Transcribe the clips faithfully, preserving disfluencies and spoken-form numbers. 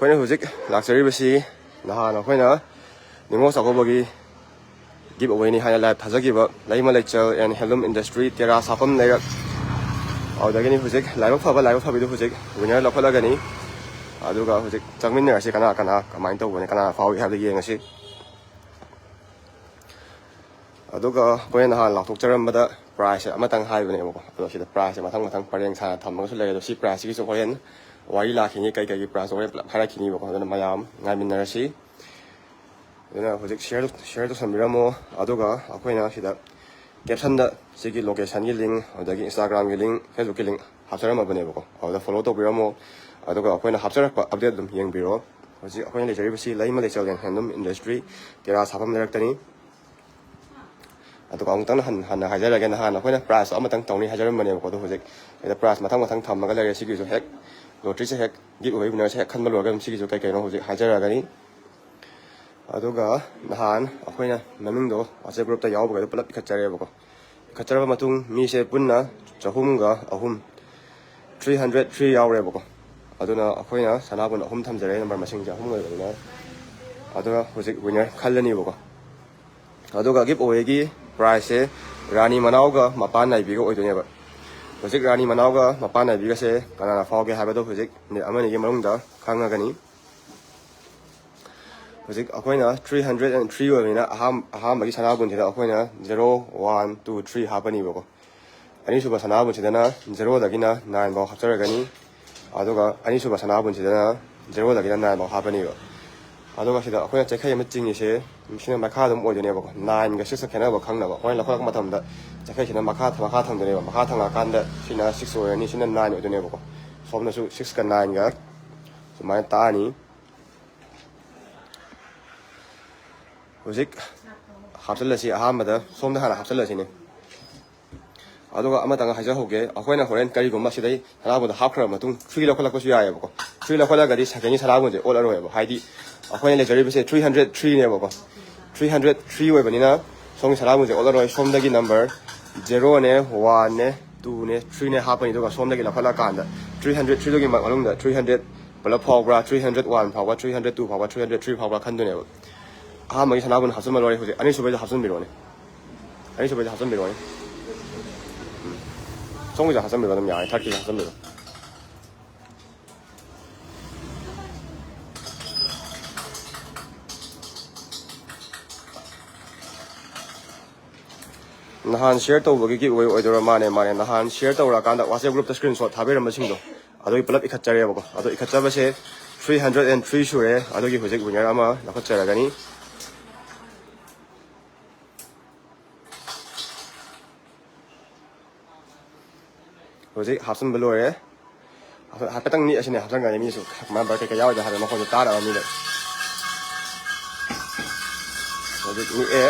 ꯑꯩꯈꯣꯏꯅ ꯍꯧꯖꯤꯛ ꯂꯥꯛꯆꯔꯤꯕꯁꯤ ꯅꯍꯥꯟ ꯑꯩꯈꯣꯏꯅ ꯅꯤꯉꯣꯜ ꯆꯥꯛꯀꯧꯕꯒꯤ ꯒꯤꯞ ꯑꯋꯦꯅꯤ ꯍꯥꯏꯅ ꯂꯥꯏꯚ ꯊꯥꯖꯈꯤꯕ ꯂꯩꯃ ꯂꯩꯆꯜ ꯑꯦꯟ ꯍꯦꯟꯂꯨꯝ ꯏꯟꯗꯁꯇ꯭ꯔꯤ ꯇꯦꯔꯥ ꯁꯥꯐꯝ ꯂꯩꯔꯛ, ꯑꯗꯨꯗꯒꯤꯅꯤ꯫ ꯍꯧꯖꯤꯛ ꯂꯥꯏꯕꯛ ꯐꯕ, ꯂꯥꯏꯕꯛ ꯐꯕꯤꯗꯨ ꯍꯧꯖꯤꯛ ꯋꯤꯅꯔ ꯂꯧꯈꯠꯂꯒꯅꯤ꯫ ꯑꯗꯨꯒ ꯍꯧꯖꯤꯛ ꯆꯪꯃꯤꯟꯅꯔꯁꯤ, ꯀꯅꯥ ꯀꯅꯥ ꯀꯃꯥꯏꯅ ꯇꯧꯕꯅꯤ, ꯀꯅꯥ ꯐꯥꯎꯏ ꯍꯥꯏꯕꯗꯨ ꯌꯦꯡꯉꯁꯤ꯫ ꯑꯗꯨꯒ ꯑꯩꯈꯣꯏꯅ ꯅꯍꯥꯟ ꯂꯥꯎꯊꯣꯛꯆꯔꯝꯕꯗ ꯄ꯭ꯔꯥꯏꯁꯁꯦ ꯑꯃꯇꯪ ꯍꯥꯏꯕꯅꯦꯕꯀꯣ꯫ ꯑꯗꯣ ꯁꯤꯗ ꯄ꯭ꯔꯥꯏꯁꯁꯦ ꯃꯊꯪ ꯃꯊꯪ ꯄꯔꯦꯡ ꯁꯥꯅ ꯊꯝꯃꯒꯁꯨ ꯂꯩ꯫ ꯑꯗꯣ ꯁꯤ ꯄ꯭ꯔꯥꯏꯁꯁꯤꯒꯤꯁꯨ ꯍꯣꯔꯦꯟ ꯋꯥꯔꯤ ꯂꯥꯛꯈꯤꯅꯤ, ꯀꯩ ꯀꯩꯒꯤ ꯄ꯭ꯔꯥꯏꯁ ꯍꯣꯔꯦꯟ ꯄꯨꯂꯞ ꯍꯥꯏꯔꯛꯈꯤꯅꯤꯕꯀꯣ꯫ ꯑꯗꯨꯅ ꯃꯌꯥꯝ ꯉꯥꯏꯃꯤꯟꯅꯔꯁꯤ꯫ ꯑꯗꯨꯅ ꯍꯧꯖꯤꯛ ꯁꯤꯌꯔ ꯁꯤꯌꯔ ꯇꯧꯁꯟꯕꯤꯔꯝꯃꯣ꯫ ꯑꯗꯨꯒ ꯑꯩꯈꯣꯏꯅ ꯁꯤꯗ ꯀꯦꯞꯁꯟꯗ ꯁꯤꯒꯤ ꯂꯣꯀꯦꯁꯟꯒꯤ ꯂꯤꯡ, ꯑꯗꯒꯤ ꯏꯟꯁꯇꯥꯒ꯭ꯔꯥꯝꯒꯤ ꯂꯤꯡ, ꯐꯦꯁꯕꯨꯛꯀꯤ ꯂꯤꯡ ꯍꯥꯞꯆꯔꯝꯃꯕꯅꯦꯕꯀꯣ꯫ ꯑꯗꯨꯗ ꯐꯣꯂꯣ ꯇꯧꯕꯤꯔꯝꯃꯣ꯫ ꯑꯗꯨꯒ ꯑꯩꯈꯣꯏꯅ ꯍꯥꯞꯆꯔꯛꯄ ꯑꯞꯗꯦꯠ ꯑꯗꯨꯝ ꯌꯦꯡꯕꯤꯔꯣ꯫ ꯍꯧꯖꯤꯛ ꯑꯩꯈꯣꯏꯅ ꯂꯩꯖꯔꯤꯕꯁꯤ ꯂꯩꯃ ꯂꯩꯆꯜ ꯍꯦꯟꯂꯨꯝ ꯏꯟꯗꯁꯇ꯭ꯔꯤ ꯇꯦꯔꯥ ꯁꯥꯐꯝ ꯂꯩꯔꯛꯇꯅꯤ꯫ ꯑꯗꯨꯒ ꯑꯃꯨꯛꯇꯪ ꯍꯟ-, ꯍꯟꯅ ꯍꯥꯏꯖꯔꯒꯦ, ꯅꯍꯥꯟ ꯑꯩꯈꯣꯏꯅ ꯄ꯭ꯔꯥꯏꯖꯇꯣ ꯑꯃꯇꯪ ꯇꯧꯅꯤ ꯍꯥꯏꯖꯔꯝꯕꯅꯦꯕꯀꯣ꯫ ꯑꯗꯣ ꯍꯧꯖꯤꯛ ꯁꯤꯗ ꯄ꯭ꯔꯥꯏꯖ ꯃꯊꯪ ꯃꯊꯪ ꯊꯝꯃꯒ ꯂꯩꯔꯦ꯫ ꯁꯤꯒꯤꯁꯨ ꯍꯦꯛ ꯂꯣꯇ꯭ꯔꯤꯁꯦ ꯍꯦꯛ ꯒꯤꯞ ꯑꯋꯦ ꯋꯤꯅꯔꯁꯦ ꯍꯦꯛ ꯈꯟꯕ ꯂꯣꯏꯔꯒ ꯑꯗꯨꯝ ꯁꯤꯒꯤꯁꯨ ꯀꯩ ꯀꯩꯅꯣ ꯍꯧꯖꯤꯛ ꯍꯥꯏꯖꯔꯛꯑꯒꯅꯤ꯫ ꯑꯗꯨꯒ ꯅꯍꯥꯟ ꯑꯩꯈꯣꯏꯅ ꯃꯃꯤꯡꯗꯣ WhatsApp ꯒ꯭ꯔꯨꯞꯇ ꯌꯥꯎꯕꯈꯩꯗꯣ ꯄꯨꯂꯞ ꯏꯈꯠꯆꯔꯦꯕꯀꯣ꯫ ꯏꯈꯠꯆꯔꯕ ꯃꯇꯨꯡ ꯃꯤꯁꯦ ꯄꯨꯟꯅ ꯆꯍꯨꯝꯒ ꯑꯍꯨꯝ, ꯊ꯭ꯔꯤ ꯍꯟꯗ꯭ꯔꯦꯠ ꯊ꯭ꯔꯤ ꯌꯥꯎꯔꯦꯕꯀꯣ꯫ ꯑꯗꯨꯅ ꯑꯩꯈꯣꯏꯅ ꯁꯅꯥꯕꯨꯟ ꯑꯍꯨꯝ ꯊꯝꯖꯔꯦ, ꯅꯝꯕꯔ ꯃꯁꯤꯡꯁꯦ ꯑꯍꯨꯝ ꯑꯣꯏꯕꯅꯤꯅ꯫ ꯑꯗꯨꯅ ꯍꯧꯖꯤꯛ ꯋꯤꯅꯔ ꯈꯜꯂꯅꯤꯕꯀꯣ꯫ ꯑꯗꯨꯒ ꯒꯤꯞ ꯑꯋꯦꯒꯤ ꯄ꯭ꯔꯥꯏꯖꯁꯦ ꯔꯥꯅꯤ ꯃꯅꯥꯎꯒ ꯃꯄꯥꯟ ꯅꯥꯏꯕꯤꯒ ꯑꯣꯏꯗꯣꯏꯅꯦꯕ꯫ ꯍꯧꯖꯤꯛ ꯔꯥꯅꯤ ꯃꯅꯥꯎꯒ ꯃꯄꯥꯟ ꯅꯥꯏꯕꯤꯒꯁꯦ ꯀꯅꯥꯅ ꯐꯥꯎꯒꯦ ꯍꯥꯏꯕꯗꯣ ꯍꯧꯖꯤꯛ ꯃꯤꯅꯤꯠ ꯑꯃꯅꯤꯒꯤ ꯃꯅꯨꯡꯗ ꯈꯪꯉꯒꯅꯤ꯫ ꯍꯧꯖꯤꯛ ꯑꯩꯈꯣꯏꯅ ꯊ꯭ꯔꯤ ꯍꯟꯗ꯭ꯔꯦꯠ ꯑꯦꯟ ꯊ꯭ꯔꯤ ꯑꯣꯏꯕꯅꯤꯅ ꯑꯍꯥꯟ-, ꯑꯍꯥꯟꯕꯒꯤ ꯁꯅꯥꯕꯨꯟꯁꯤꯗ ꯑꯩꯈꯣꯏꯅ ꯖꯦꯔꯣ, ꯋꯥꯟ, ꯇꯨ, ꯊ꯭ꯔꯤ ꯍꯥꯞꯄꯅꯤꯕꯀꯣ꯫ ꯑꯅꯤꯁꯨꯕ ꯁꯅꯥꯕꯨꯟꯁꯤꯗꯅ ꯖꯦꯔꯣꯗꯒꯤꯅ ꯅꯥꯏꯟ ꯐꯥꯎ ꯍꯥꯞꯆꯔꯒꯅꯤ꯫ ꯑꯗꯨꯒ ꯑꯅꯤꯁꯨꯕ ꯁꯅꯥꯕꯨꯟꯁꯤꯗꯅ ꯖꯦꯔꯣꯗꯒꯤꯅ ꯅꯥꯏꯟ ꯐꯥꯎ ꯍꯥꯞꯄꯅꯤꯕ꯫ ꯑꯗꯨꯒ ꯁꯤꯗ ꯑꯩꯈꯣꯏꯅ ꯆꯩꯈꯩ ꯑꯃ ꯆꯤꯡꯉꯤꯁꯦ, ꯁꯤꯅ ꯃꯈꯥ ꯑꯗꯨꯝ ꯑꯣꯏꯗꯣꯏꯅꯦꯕꯀꯣ꯫ ꯅꯥꯏꯟꯒ ꯁꯤꯛꯁꯀ ꯈꯦꯠꯅꯕ ꯈꯪꯅꯕ ꯑꯩꯈꯣꯏꯅ ꯂꯧꯈꯠꯂꯛꯄ ꯃꯇꯝꯗ ꯆꯩꯈꯩꯁꯤꯅ ꯃꯈꯥ, ꯃꯈꯥ ꯊꯪꯗꯣꯏꯅꯦꯕ꯫ ꯃꯈꯥ ꯊꯪꯉꯛꯑꯀꯥꯟꯗ ꯁꯤꯅ ꯁꯤꯛꯁ ꯑꯣꯏꯔꯅꯤ, ꯁꯤꯅ ꯅꯥꯏꯟ ꯑꯣꯏꯗꯣꯏꯅꯦꯕꯀꯣ꯫ ꯁꯣꯝꯗꯁꯨ ꯁꯤꯛꯁꯀ ꯅꯥꯏꯟꯒ ꯁꯨꯃꯥꯏꯅ ꯇꯥꯛꯑꯅꯤ꯫ ꯍꯧꯖꯤꯛ ꯍꯥꯞꯆꯤꯜꯂꯁꯤ꯫ ꯑꯍꯥꯟꯕꯗ ꯁꯣꯝꯗ ꯍꯥꯟꯅ ꯍꯥꯞꯆꯤꯜꯂꯁꯤꯅꯦ꯫ ꯑꯗꯨꯒ ꯑꯃꯇꯪ ꯍꯥꯏꯖꯍꯧꯒꯦ, ꯑꯩꯈꯣꯏꯅ ꯍꯣꯔꯦꯟ ꯀꯔꯤꯒꯨꯝꯕ ꯁꯤꯗꯩ ꯁꯅꯥꯕꯨꯟꯗꯣ ꯍꯥꯞꯈ꯭ꯔꯕ ꯃꯇꯨꯡ ꯊ꯭ꯔꯤ ꯂꯧꯈꯠꯂꯛꯄꯁꯨ ꯌꯥꯏꯑꯕꯀꯣ꯫ ꯊ꯭ꯔꯤ ꯂꯧꯈꯠꯂꯒꯗꯤ ꯁꯦꯀꯦꯟꯒꯤ ꯁꯅꯥꯕꯨꯟꯁꯦ ꯑꯣꯜꯂꯔꯣꯏꯕ, ꯍꯥꯏꯗꯤ ꯑꯩꯈꯣꯏꯅ ꯂꯩꯖꯔꯤꯕꯁꯦ ꯊ꯭ꯔꯤ ꯍꯟꯗ꯭ꯔꯦꯠ ꯊ꯭ꯔꯤꯅꯦꯕꯀꯣ꯫ ꯊ꯭ꯔꯤ ꯍꯟꯗ꯭ꯔꯦꯠ ꯊ꯭ꯔꯤ ꯑꯣꯏꯕꯅꯤꯅ ꯁꯣꯝꯒꯤ ꯁꯅꯥꯕꯨꯟꯁꯦ ꯑꯣꯜꯂꯔꯣꯏ꯫ ꯁꯣꯝꯗꯒꯤ ꯅꯝꯕꯔ ꯖꯦꯔꯣꯅꯦ, ꯋꯥꯟꯅꯦ, ꯇꯨꯅꯦ, ꯊ꯭ꯔꯤꯅꯦ ꯍꯥꯞꯄꯅꯤ꯫ ꯑꯗꯨꯒ ꯁꯣꯝꯗꯒꯤ ꯂꯧꯈꯠꯂꯀꯥꯟꯗ ꯊ꯭ꯔꯤ ꯍꯟꯗ꯭ꯔꯦꯠ ꯊ꯭ꯔꯤꯗꯨꯒꯤ ꯃꯅꯨꯡꯗ ꯊ꯭ꯔꯤ ꯍꯟꯗ꯭ꯔꯦꯠ ꯄꯨꯂꯞ ꯐꯥꯎꯕ꯭ꯔꯥ, ꯊ꯭ꯔꯤ ꯍꯟꯗ꯭ꯔꯦꯠ ꯋꯥꯟ ꯐꯥꯎꯕ꯭ꯔꯥ, ꯊ꯭ꯔꯤ ꯍꯟꯗ꯭ꯔꯦꯠ ꯇꯨ ꯐꯥꯎꯕ꯭ꯔꯥ, ꯊ꯭ꯔꯤ ꯍꯟꯗ꯭ꯔꯦꯠ ꯊ꯭ꯔꯤ ꯐꯥꯎꯕ꯭ꯔꯥ ꯈꯟꯗꯣꯏꯅꯦꯕ꯫ ꯑꯍꯥꯟꯕꯒꯤ ꯁꯅꯥꯕꯨꯟ ꯍꯥꯞꯆꯤꯟꯕ ꯂꯣꯏꯔꯦ꯫ ꯍꯧꯖꯤꯛ ꯑꯅꯤꯁꯨꯕꯩꯗ ꯍꯥꯞꯆꯤꯟꯕꯤꯔꯛꯑꯣꯅꯦ꯫ ꯑꯅꯤꯁꯨꯕꯩꯗ ꯍꯥꯞꯆꯤꯟꯕꯤꯔꯛꯑꯣꯅꯦ꯫ ꯎꯝ꯫ ꯁꯣꯝꯒꯤꯁꯦ ꯍꯥꯞꯆꯤꯟꯕꯤꯔꯣ, ꯑꯗꯨꯝ ꯌꯥꯔꯦ꯫ ꯊꯥꯔꯠꯀꯤꯁꯦ ꯍꯥꯞꯆꯤꯟꯕꯤꯔꯣ꯫ ꯅꯍꯥꯟ ꯁꯤꯌꯔ ꯇꯧꯕꯒꯤ ꯒꯤꯐ ꯑꯣꯏ ꯑꯣꯏꯗꯣꯏꯔꯥ? ꯃꯥꯅꯦ, ꯃꯥꯅꯦ꯫ ꯅꯍꯥꯟ ꯁꯤꯌꯔ ꯇꯧꯔꯀꯥꯟꯗ WhatsApp ꯒ꯭ꯔꯨꯞꯇ ꯁ꯭ꯀ꯭ꯔꯤꯟ ꯁꯣꯠ ꯊꯥꯕꯤꯔꯝꯕꯁꯤꯡꯗꯣ ꯑꯗꯨꯒꯤ ꯄꯨꯂꯞ ꯏꯈꯠꯆꯔꯦꯕꯀꯣ꯫ ꯑꯗꯣ ꯏꯈꯠꯆꯕꯁꯦ ꯊ꯭ꯔꯤ ꯍꯟꯗ꯭ꯔꯦꯠ ꯑꯦꯟ ꯊ꯭ꯔꯤ ꯁꯨꯔꯦ꯫ ꯑꯗꯨꯒꯤ ꯍꯧꯖꯤꯛ ꯋꯤꯅꯔ ꯑꯃ ꯂꯧꯈꯠꯆꯔꯒꯅꯤ꯫ ꯍꯧꯖꯤꯛ ꯍꯥꯞꯆꯤꯟꯕ ꯂꯣꯏꯔꯦ꯫ ꯍꯥꯏꯐꯦꯠꯇꯪ ꯅꯤꯛꯑꯁꯤꯅꯦ, ꯍꯥꯞꯆꯤꯟꯒꯅꯤ꯫ ꯃꯤꯁꯨ ꯃꯥ ꯕꯥꯔ ꯀꯩꯀꯩ ꯌꯥꯎꯔꯤꯗ ꯍꯥꯏꯕ ꯃꯈꯣꯟꯗꯣ ꯇꯥꯔꯕ ꯃꯤꯅ꯫ ꯍꯧꯖꯤꯛ ꯅꯤꯛꯑꯦ꯫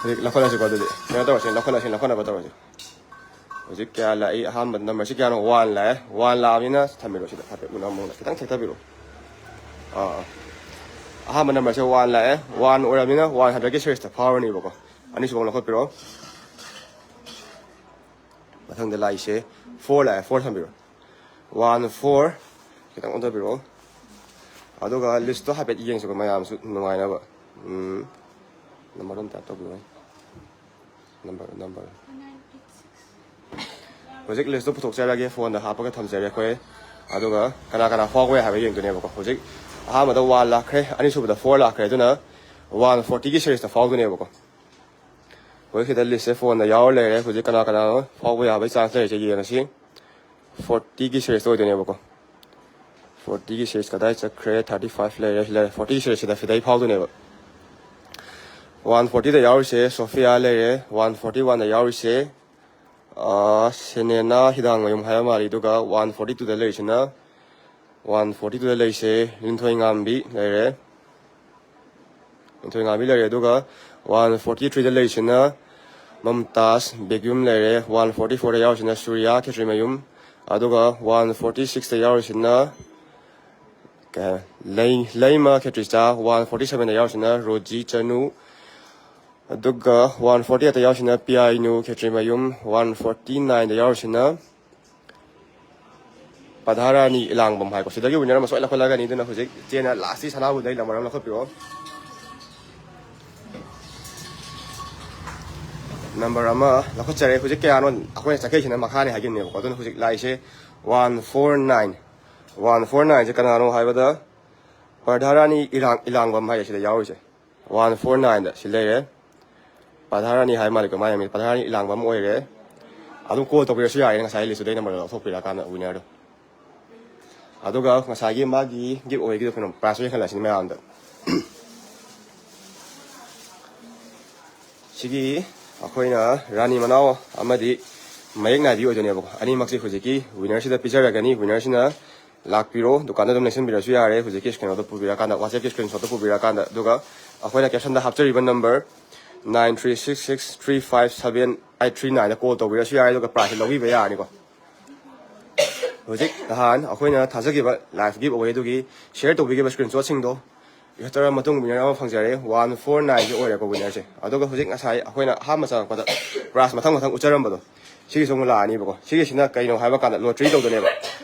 ꯍꯧꯖꯤꯛ ꯂꯧꯈꯠꯂꯁꯤꯀꯣ꯫ ꯑꯗꯨꯗꯤ ꯀꯩꯅꯣ ꯇꯧꯔꯁꯤ, ꯂꯧꯈꯠꯂꯁꯤ, ꯂꯧꯈꯠꯅꯕ ꯇꯧꯔꯁꯤ꯫ ꯍꯧꯖꯤꯛ ꯀꯌꯥ ꯂꯥꯛꯏ? ꯑꯍꯥꯟꯕ ꯅꯝꯕꯔꯁꯤ ꯀꯌꯥꯅꯣ? ꯋꯥꯟ ꯂꯥꯛꯑꯦ꯫ ꯋꯥꯟ ꯂꯥꯛꯑꯕꯅꯤꯅ ꯊꯝꯕꯤꯔꯣ ꯁꯤꯗ꯫ ꯍꯥꯏꯐꯦꯠ ꯃꯨꯟꯅ ꯑꯃꯨꯛ ꯈꯤꯇꯪ ꯊꯦꯛꯊꯕꯤꯔꯣ꯫ ꯑꯥ, ꯑꯥ꯫ ꯑꯍꯥꯟꯕ ꯅꯝꯕꯔꯁꯦ ꯋꯥꯟ ꯂꯥꯛꯑꯦ꯫ ꯋꯥꯟ ꯑꯣꯏꯔꯕꯅꯤꯅ ꯋꯥꯟ ꯍꯟꯗ꯭ꯔꯦꯠꯀꯤ ꯁꯦꯔꯤꯁꯇ ꯐꯥꯎꯔꯅꯤꯕꯀꯣ꯫ ꯑꯅꯤꯁꯨꯕ ꯑꯃꯨꯛ ꯂꯧꯈꯠꯄꯤꯔꯣ꯫ ꯃꯊꯪꯗ ꯂꯥꯛꯏꯁꯦ ꯐꯣꯔ ꯂꯥꯛꯑꯦ꯫ ꯐꯣꯔ ꯊꯝꯕꯤꯔꯣ꯫ One four. ꯈꯤꯇꯪ ꯑꯣꯟꯊꯕꯤꯔꯛꯑꯣ꯫ ꯑꯗꯨꯒ ꯂꯤꯁꯇꯣ ꯍꯥꯏꯐꯦꯠ ꯌꯦꯡꯁꯤꯀꯣ, ꯃꯌꯥꯝꯁꯨ ꯅꯨꯡꯉꯥꯏꯅꯕ꯫ ꯎꯝ, ꯅꯝꯕꯔ ꯑꯃ ꯇꯥꯏꯞ ꯇꯧꯕꯤꯔꯣ꯫ Number, number. ꯍꯧꯖꯤꯛ ꯂꯤꯁꯇꯣ ꯄꯨꯊꯣꯛꯆꯔꯒꯦ, ꯐꯣꯟꯗ ꯍꯥꯞꯄꯒ ꯊꯝꯖꯔꯦ ꯑꯩꯈꯣꯏ꯫ ꯑꯗꯨꯒ ꯀꯅꯥ ꯀꯅꯥ ꯐꯥꯎꯕ ꯌꯥꯏ ꯍꯥꯏꯕ ꯌꯦꯡꯗꯣꯏꯅꯦꯕꯀꯣ꯫ ꯍꯧꯖꯤꯛ ꯑꯍꯥꯟꯕꯗ ꯋꯥꯟ ꯂꯥꯛꯈ꯭ꯔꯦ, ꯑꯅꯤꯁꯨꯕꯗ ꯐꯣꯔ ꯂꯥꯛꯈ꯭ꯔꯦ, ꯑꯗꯨꯅ ꯋꯥꯟ ꯐꯣꯔꯇꯤꯒꯤ ꯁꯦꯔꯤꯁꯇ ꯐꯥꯎꯗꯣꯏꯅꯦꯕꯀꯣ꯫ ꯍꯧꯖꯤꯛ ꯁꯤꯗ ꯂꯤꯁꯁꯦ ꯐꯣꯟꯗ ꯌꯥꯎꯔ ꯂꯩꯔꯦ꯫ ꯍꯧꯖꯤꯛ ꯀꯅꯥ ꯀꯅꯥꯅꯣ ꯐꯥꯎꯕ ꯌꯥꯕꯒꯤ ꯆꯥꯟꯁ ꯂꯩꯔꯤꯁꯦ ꯌꯦꯡꯉꯁꯤ꯫ ꯐꯣꯔꯇꯤꯒꯤ ꯁꯦꯔꯤꯁꯇ ꯑꯣꯏꯗꯣꯏꯅꯦꯕꯀꯣ꯫ ꯐꯣꯔꯇꯤꯒꯤ ꯁꯦꯔꯤꯁ ꯀꯗꯥꯏ ꯆꯠꯈ꯭ꯔꯦ? ꯊꯥꯔꯇꯤ ꯐꯥꯏꯚ ꯂꯩꯔꯦ, ꯁꯤ ꯂꯩꯔꯦ꯫ ꯐꯣꯔꯇꯤꯒꯤ ꯁꯦꯔꯤꯁꯁꯤꯗ ꯐꯤꯗꯩ ꯐꯥꯎꯗꯣꯏꯅꯦꯕ꯫ ꯋꯥꯟ ꯐꯣꯔꯇꯤꯗ ꯌꯥꯎꯔꯤꯁꯦ ꯁꯣꯐꯤꯌꯥ ꯂꯩꯔꯦ꯫ ꯋꯥꯟ ꯐꯣꯔꯇꯤ ꯋꯥꯟꯗ ꯌꯥꯎꯔꯤꯁꯦ, ꯑꯥ, ꯁꯦꯅꯦꯅꯥ ꯍꯤꯗꯥꯡꯃꯌꯨꯝ ꯍꯥꯏꯕ ꯃꯥꯜꯂꯤ꯫ ꯑꯗꯨꯒ ꯋꯥꯟ ꯐꯣꯔꯇꯤ ꯇꯨꯗ ꯂꯩꯔꯤꯁꯤꯅ, ꯋꯥꯟ ꯐꯣꯔꯇꯤ ꯇꯨꯗ ꯂꯩꯔꯤꯁꯦ ꯂꯤꯟꯊꯣꯏ ꯉꯥꯝꯕꯤ ꯂꯩꯔꯦ꯫ ꯂꯤꯟꯊꯣꯏ ꯉꯥꯝꯕꯤ ꯂꯩꯔꯦ꯫ ꯑꯗꯨꯒ ꯋꯥꯟ ꯐꯣꯔꯇꯤ ꯊ꯭ꯔꯤꯗ ꯂꯩꯔꯤꯁꯤꯅ ꯃꯝꯇꯥꯖ ꯕꯦꯒꯨꯝ ꯂꯩꯔꯦ꯫ ꯋꯥꯟ ꯐꯣꯔꯇꯤ ꯐꯣꯔꯗ ꯌꯥꯎꯔꯤꯁꯤꯅ ꯁꯨꯔꯤꯌꯥ ꯈꯦꯇ꯭ꯔꯤꯃꯌꯨꯝ꯫ ꯑꯗꯨꯒ ꯋꯥꯟ ꯐꯣꯔꯇꯤ ꯁꯤꯛꯁꯇ ꯌꯥꯎꯔꯤꯁꯤꯅ, ꯀꯩ ꯍꯥꯏ, ꯂꯩ-, ꯂꯩꯃ ꯈꯦꯇ꯭ꯔꯤꯆꯥ꯫ ꯋꯥꯟ ꯐꯣꯔꯇꯤ ꯁꯚꯦꯟꯗ ꯌꯥꯎꯔꯤꯁꯤꯅ ꯔꯣꯖꯤ ꯆꯅꯨ꯫ ꯑꯗꯨꯒ ꯋꯥꯟ ꯐꯣꯔꯇꯤ ꯑꯩꯠꯇ ꯌꯥꯎꯔꯤꯁꯤꯅ ꯄꯤꯌꯥꯏꯅꯨ ꯈꯦꯇ꯭ꯔꯤꯃꯌꯨꯝ꯫ ꯋꯥꯟ ꯐꯣꯔꯇꯤ ꯅꯥꯏꯟꯗ ꯌꯥꯎꯔꯤꯁꯤꯅ ꯄꯥꯙꯥꯔꯥꯅꯤ ꯏꯂꯥꯡꯕꯝ ꯍꯥꯏꯀꯣ, ꯁꯤꯗꯒꯤ winner ꯑꯃ ꯁꯣꯏ ꯂꯧꯈꯠꯂꯒꯅꯤ꯫ ꯑꯗꯨꯅ ꯍꯧꯖꯤꯛ ꯏꯆꯦꯅ last ꯁꯅꯥꯕꯨꯗ ꯑꯩ number ꯑꯃ ꯂꯧꯈꯠꯄꯤꯔꯛꯑꯣ꯫ Number ꯑꯃ ꯂꯧꯈꯠꯆꯔꯦ꯫ ꯍꯧꯖꯤꯛ ꯀꯌꯥꯅꯣ ꯑꯩꯈꯣꯏꯅ ꯆꯠꯈꯩꯁꯤꯅ ꯃꯈꯥꯅꯤ ꯍꯥꯏꯈꯤꯕꯅꯦꯕꯀꯣ꯫ ꯑꯗꯨꯅ ꯍꯧꯖꯤꯛ ꯂꯥꯛꯏꯁꯦ one four nine꯫ One four nine ꯁꯦ ꯀꯅꯥꯅꯣ ꯍꯥꯏꯕꯗ ꯄꯥꯙꯥꯔꯥꯅꯤ ꯏꯂꯥꯡ ꯏꯂꯥꯡꯕꯝ ꯍꯥꯏꯁꯦ ꯁꯤꯗ ꯌꯥꯎꯔꯤꯁꯦ꯫ One four nine ꯗ ꯁꯤ ꯂꯩꯔꯦ꯫ ꯄꯥꯙꯥꯔꯥꯅꯤ ꯍꯥꯏ ꯃꯥꯜꯂꯦꯀꯣ, ꯃꯥꯏ ꯃꯃꯤꯡ ꯄꯥꯙꯥꯔꯥꯅꯤ ꯏꯂꯥꯡꯕꯝ ꯑꯣꯏꯔꯦ꯫ ꯑꯗꯨꯝ call ꯇꯧꯕꯤꯔꯁꯨ ꯌꯥꯔꯦ, ꯉꯁꯥꯏ list ꯇꯨꯗꯩ number ꯂꯧꯊꯣꯛꯄꯤꯔꯛꯑꯀꯥꯟꯗ winner ꯗꯣ꯫ ꯑꯗꯨꯒ ꯉꯁꯥꯏꯒꯤ ꯃꯥꯒꯤ give away ꯒꯤꯗꯣ ꯀꯩꯅꯣ prize ꯇꯣ ꯌꯦꯡꯍꯜꯂꯁꯤꯅꯦ ꯃꯌꯥꯝꯗ꯫ ꯁꯤꯒꯤ ꯑꯩꯈꯣꯏꯅ ꯔꯥꯅꯤ ꯃꯅꯥꯎ ꯑꯃꯗꯤ ꯃꯌꯦꯛ ꯅꯥꯏꯕꯤ ꯑꯣꯏꯗꯣꯏꯅꯦꯕꯀꯣ꯫ ꯑꯅꯤꯃꯛꯁꯦ ꯍꯧꯖꯤꯛꯀꯤ winner ꯁꯤꯗ ꯄꯤꯖꯔꯒꯅꯤ꯫ Winner ꯁꯤꯅ ꯂꯥꯛꯄꯤꯔꯣ, ꯗꯨꯀꯥꯟꯗ ꯑꯗꯨꯝ ꯂꯦꯡꯁꯤꯟꯕꯤꯔꯁꯨ ꯌꯥꯔꯦ꯫ ꯍꯧꯖꯤꯛꯀꯤ ꯀꯩꯅꯣꯗꯣ ꯄꯨꯕꯤꯔꯛꯑꯀꯥꯟꯗ, WhatsApp ꯀꯤ screenshot ꯇꯣ ꯄꯨꯕꯤꯔꯛꯑꯀꯥꯟꯗ, ꯑꯗꯨꯒ ꯑꯩꯈꯣꯏꯅ caption ꯗ ꯍꯥꯞꯆꯔꯤꯕ number nine three six six three five seven eight three nine ꯗ call ꯇꯧꯕꯤꯔꯁꯨ ꯌꯥꯔꯦ, ꯑꯗꯨꯒ prize ꯁꯦ ꯂꯧꯕꯤꯕ ꯌꯥꯔꯅꯤꯀꯣ꯫ ꯍꯧꯖꯤꯛ ꯅꯍꯥꯟ ꯑꯩꯈꯣꯏꯅ ꯊꯥꯖꯈꯤꯕ live give away ꯗꯨꯒꯤ share ꯇꯧꯕꯤꯈꯤꯕ screenshot ꯁꯤꯡꯗꯣ ꯌꯦꯡꯊꯣꯛꯆꯔꯕ ꯃꯇꯨꯡ winner ꯑꯃ ꯐꯪꯖꯔꯦ꯫ One four nine ꯁꯦ ꯑꯣꯏꯔꯦꯀꯣ winner ꯁꯦ꯫ ꯑꯗꯨꯒ ꯍꯧꯖꯤꯛ ꯉꯁꯥꯏ ꯑꯩꯈꯣꯏꯅ ꯑꯍꯥꯟꯕ ꯆꯪꯉꯛꯄꯗ prize ꯃꯊꯪ ꯃꯊꯪ ꯎꯠꯆꯔꯝꯕꯗꯣ, ꯁꯤꯒꯤꯁꯨ ꯑꯃꯨꯛ ꯂꯥꯛꯑꯅꯤꯕꯀꯣ꯫ ꯁꯤꯒꯤꯁꯤꯅ ꯀꯩꯅꯣ ꯍꯥꯏꯕ ꯀꯥꯟꯗ lottery ꯇꯧꯗꯣꯏꯅꯦꯕ꯫